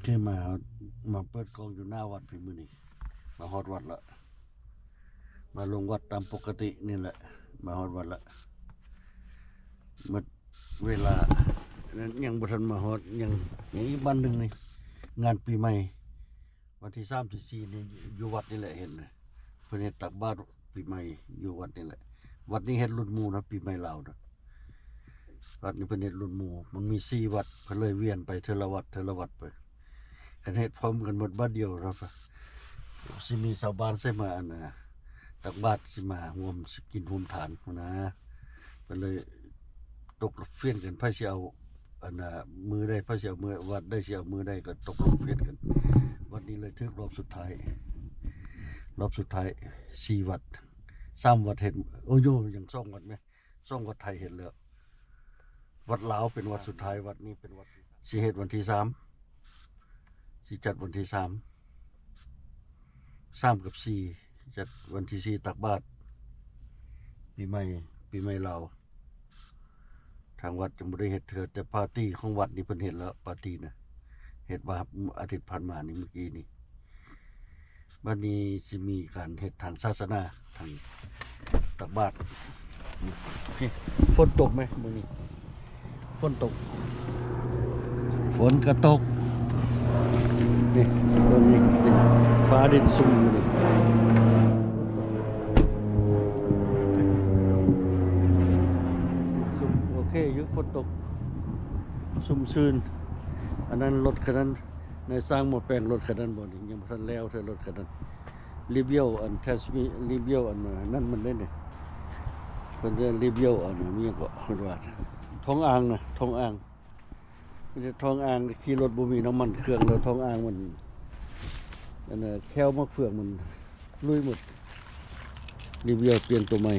ເຄີຍມາ ມາເປີດກ້ອງຢູ່ໜ້າວັດພີ້ມື້ນີ້ ມາຮອດວັດລະ ມາລົງວັດຕາມປົກກະຕິນີ້ແຫຼະ ມາຮອດວັດລະ ໝົດເວລາ ຍັງບໍ່ທັນມາຮອດ ຍັງ ຍັງອີກວັນໜຶ່ງນີ້ ງານປີໃໝ່ ວັນທີສາມ ທີສີ່ນີ້ ຢູ່ວັດນີ້ແຫຼະ ເຫັນນະ ເພິ່ນເຮັດຕັກບາດປີໃໝ່ຢູ່ວັດນີ້ແຫຼະ ວັດນີ້ເຮັດລຸ້ນໝູ່ນະ ປີໃໝ່ລາວນະ ວັດນີ້ເພິ່ນເຮັດລຸ້ນໝູ່ ມັນມີສີ່ວັດ ເພິ່ນເລີຍວຽນໄປເທື່ອລະວັດ ເທື່ອລະວັດໄປ ຄັນເຮັດພ້ອມກັນໝົດບາດດຽວລະ ຊິມີຊາວບ້ານໃສ່ມາ ອັນນະ ຕັກບາດ ຊິມາຮ່ວມກິນຮ່ວມທານຫັ້ນນະ ເພິ່ນເລີຍ ຕົກລົງປ່ຽນກັນ ໃຜຊິເອົາ ອັນນ່າ ມື້ໃດ ໃຜຊິເອົາມື້ ວັດໃດຊິເອົາມື້ໃດ ກໍຕົກລົງປ່ຽນກັນ ວັດນີ້ເລີຍຖືກລອບສຸດທ້າຍ ລອບສຸດທ້າຍສີ່ວັດ ສາມວັດເຮັດ ໂອ້ໂຍ ຍັງສອງວັດແມ ສອງວັດໄທເຮັດແລ້ວ ວັດລາວເປັນວັດສຸດທ້າຍ ວັດນີ້ເປັນວັດ ຊິເຮັດວັນທີສາມ ຊິຈັດວັນທີສາມ ສາມກັບສີ່ ຈັດວັນທີສີ່ຕັກບາດ ປີໃໝ່ ປີໃໝ່ລາວ ທາງວັດຍັງບໍ່ໄດ້ເຮັດເທື່ອ ແຕ່ປາຕີຂອງວັດນີ້ເພິ່ນເຮັດແລ້ວ ປາຕີນະ ເຮັດວ່າອາທິດຜ່ານມານີ້ ມື້ກີ້ນີ້ ບັດນີ້ຊິມີການເຮັດທາງສາສະໜາ ທາງຕັກບາດ ໂອເຄ ຝົນຕົກໄໝມື້ນີ້? ຝົນຕົກ ຝົນກະຕົກ ນີ້ ເບິ່ງນີ້ ນີ້ ຟ້າດິນຊຸ່ມຢູ່ນີ້ ຊຸ່ມ ໂອເຄຢູ່ ຝົນຕົກ ຊຸ່ມຊື່ນ ອັນນັ້ນລົດຄັນນັ້ນ ນາຍຊ່າງໝໍແປງລົດຄັນນັ້ນບໍ່ນີ້ ຍັງບໍ່ທັນແລ້ວເທື່ອລົດຄັນນັ້ນ ຣີບິວອັນແທສມີ ຣີບິວອັນນັ້ນມັນເດ້ນີ້ ເພິ່ນຈະຣີບິວອັນຫຍັງເກາະ ເພິ່ນວ່າ ທ້ອງອ່າງນະ ທ້ອງອ່າງ ມີແຕ່ທ້ອງອ່າງ ຂີ່ລົດບໍ່ມີນ້ຳມັນເຄື່ອງ ແລ້ວທ້ອງອ່າງມັນ ອັນນະ ແຂ້ວໝາກເຟືອງມັນລຸຍໝົດ ຣີບິວປ່ຽນໂຕໃໝ່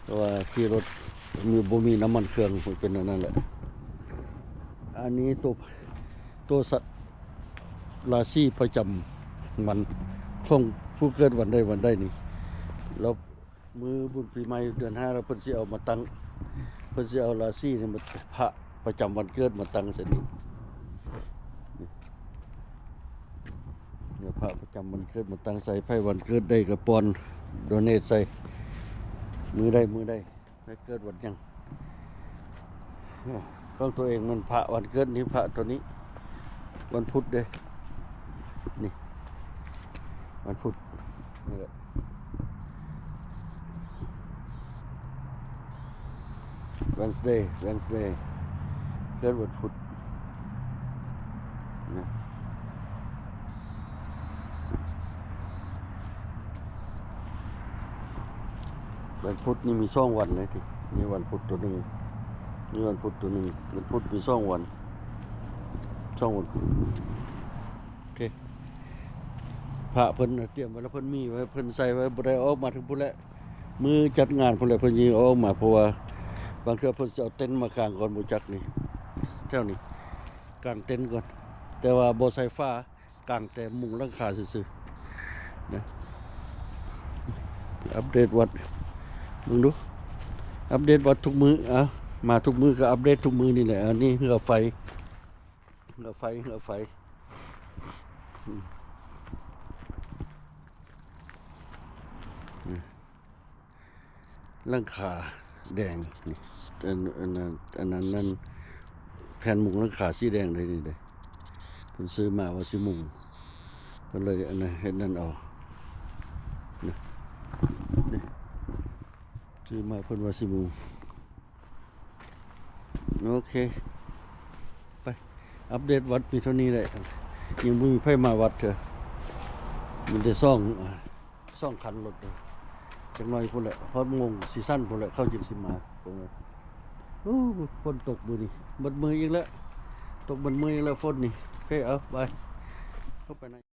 ເພາະວ່າຂີ່ລົດມີ ບໍ່ມີນ້ຳມັນເຄື່ອງ ມັນເປັນອັນນັ້ນແຫຼະ ອັນນີ້ໂຕ ໂຕສະ ລາສີປະຈຳວັນ ຂອງຜູ້ເກີດວັນໃດວັນໃດນີ້ ແລ້ວມື້ບຸນປີໃໝ່ເດືອນຫ້າ ແລ້ວເພິ່ນຊິເອົາມາຕັ້ງ ເພິ່ນຊິເອົາລາສີນີ້ມາ ພະ ປະຈຳວັນເກີດມາຕັ້ງໃສ່ນີ້ ນີ້ ເອົາພະປະຈຳວັນເກີດມາຕັ້ງໃສ່ ໃຜວັນເກີດໃດກໍປ່ອນ ໂດເນດໃສ່ ມື້ໃດມື້ໃດ ໃຜເກີດວັນຫຍັງ ຂອງຕົວເອງມັນພະວັນເກີດນີ້ ພະຕົວນີ້ ວັນພຸດເດ້ ນີ້ ວັນພຸດ ນີ້ແຫຼະ Wednesday Wednesday ເກີດວັນພຸດນະ ວັນພຸດນີ້ມີສອງວັນເດ້ຕິ ມີວັນພຸດຕົວໜຶ່ງ ມີວັນພຸດຕົວໜຶ່ງ ວັນພຸດມີສອງວັນ ສອງວັນພຸດ ໂອເຄ ພະເພິ່ນຕຽມໄວ້ແລ້ວ ເພິ່ນມີໄວ້ ເພິ່ນໃສ່ໄວ້ ບໍ່ໄດ້ເອົາອອກມາເຖິງພຸ້ນແຫຼະ ມື້ຈັດງານພຸ້ນແຫຼະ ເພິ່ນຈຶ່ງເອົາອອກມາ ເພາະວ່າບາງເທື່ອເພິ່ນຊິເອົາເຕັນມາກາງກ່ອນ ບໍ່ຈັກນີ້ ແຖວນີ້ ກາງເຕັນກ່ອນ ແຕ່ວ່າບໍ່ໃສ່ຝາ ກາງແຕ່ມຸງຫຼັງຄາຊື່ໆ ນະ ອັບເດດວັດ ເບິ່ງດູ ອັບເດດວັດທຸກມື້ ເອົາ ມາທຸກມື້ກໍອັບເດດທຸກມື້ນີ້ແຫຼະ ອັນນີ້ເຮືອໄຟ ເຮືອໄຟ ເຮືອໄຟ ອືມ ນີ້ ຫຼັງຄາແດງນີ້ ອັນ ອັນ ອັນ ອັນນັ້ນ ແຜ່ນມຸງຫຼັງຄາສີແດງເດ້ນີ້ເດ້ ເພິ່ນຊື້ມາວ່າຊິມຸງ ເພິ່ນເລີຍອັນນັ້ນ ເຮັດນັ້ນເອົາ ນີ້ ນີ້ ຊື້ມາເພິ່ນວ່າຊິມຸງ ໂອເຄ ໄປ ອັບເດດວັດມີເທົ່ານີ້ແຫຼະ ຍັງບໍ່ມີໃຜມາວັດເທື່ອ ມີແຕ່ສອງ ສອງຄັນລົດເດ້ ຈັກໜ້ອຍພຸ້ນແຫຼະ ຮອດໂມງຊິສັ້ນພຸ້ນແຫຼະ ເຂົາຈຶ່ງຊິມາ ໂອ້ ຝົນຕົກມື້ນີ້ ເບິດມື້ອີກແລ້ວ ຕົກເບິດມື້ອີກແລ້ວຝົນນີ້ ໂອເຄ ເອົາ ບາຍ ເຂົ້າໄປໃນ